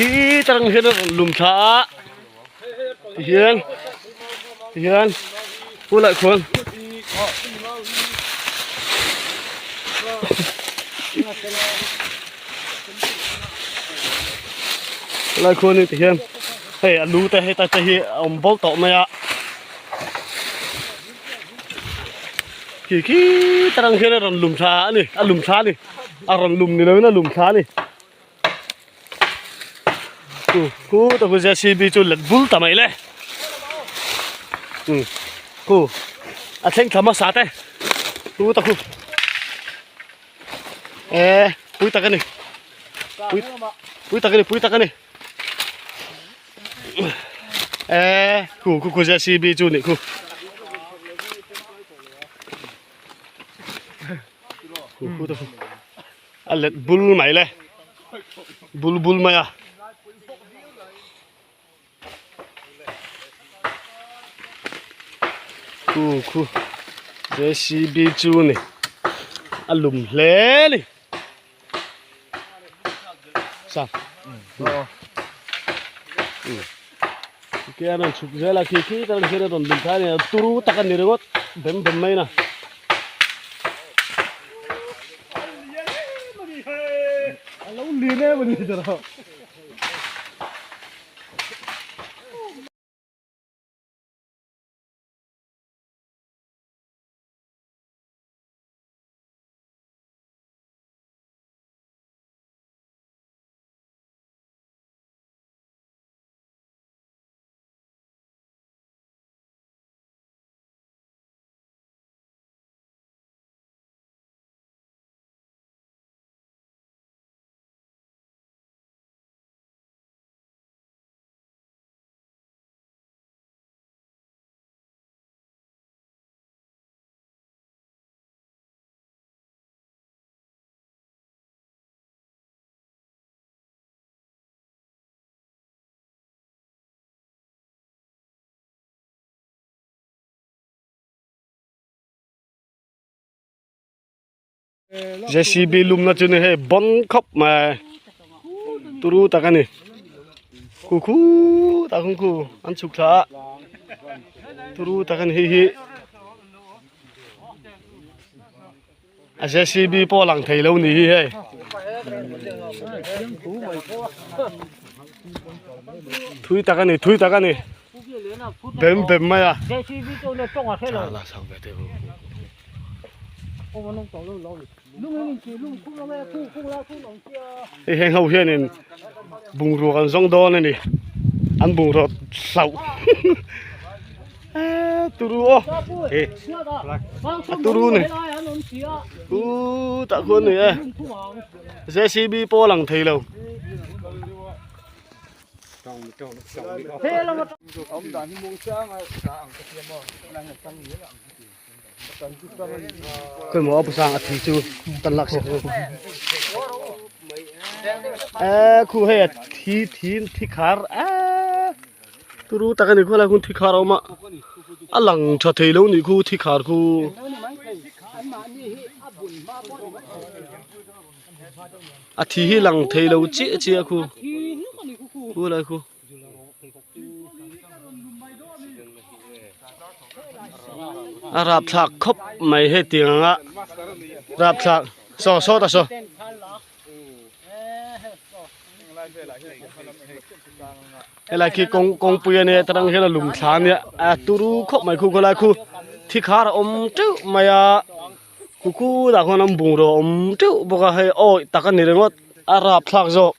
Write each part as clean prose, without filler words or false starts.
Khi tarang hian a rawn lum thla a tihian tihian bulah khuan helai khuanin tihian hei a lu te heta te hi a awm bo tawh mai a khi khi tarang hian a rawn lum thla a ni a lum thla a ni a rawn lum ni lovin a lum thla a ni. Khu khu ta khu JCB chu let bul ta mai le um khu a thleng thla hmasa te khu ta khu e pui tak ani pui pui tak ani pui tak ani e khu khu khu JCB chu ni khu khu khu ta khu a let bul mai le bul bul mai a khu khu JCB chu ni a lum hle ni sa ke an rawn chhuk zel a khi khi tak hian a rawn lum thlai a ni a turu tak a ni ringawt bem bem mai na. JCB lumna chu ni hei bon khawp mai turu tak a ni khu khu tak ang khu an chhuk thla a turu tak a ni hei hi a JCB pawh lang thei lo ni hi hei thui tak a ni thui tak a ni bem bem mai a hei heng ho hianin bungrua kan zawng dawn a ni an bungraw hlauh eee turu aw a turu ni khutah khuan ni e JCB pawh a lang thei lo. Khawimaw a pasang a thi chu kan lak sak e khu hei a thi thi thi khar e turu tak ani khawlai hun thi khar a awm a a lang tha thei lo nih khu thi khar khu a thi hi lang thei lo chiah chiah khu khu lai khu. A rapthlak khawp mai hetiang anga rapthlak saw saw ta saw. Helai khi kawng kawngpui a nia tarang hian a lum thla a nia a turu khawp mai khu khawlai khu thi khar a awm teuh mai a khu khu dah khuan an bungraw a awm teuh bawk a hei awi tak a ni ringawt a rapthlak zawk.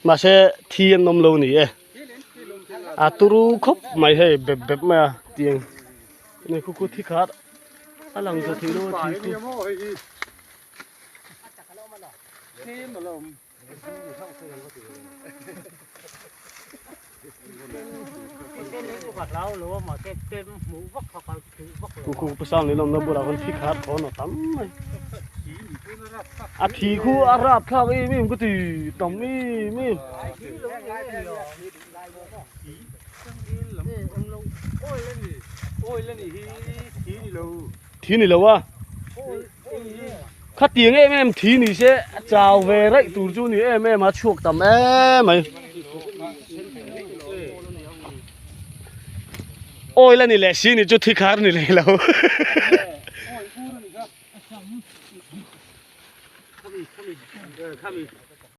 Mahse thi an awm lo ni e a turu khawp mai hei bep bep mai a tiang nei khu khu thi khat a lang tha thei lo a thi khu. Khu khu pasal ni lawmna bulah khawn thi khat thawn a tam mai a thi khu a rap thlak em em ka ti tam em em thi ni lo a. Khatiang em em thi ni se a chau ve raih tur chu ni em em a chhuak tam em mai. Oil a ni leh si ni chu thi khar ni leh lo.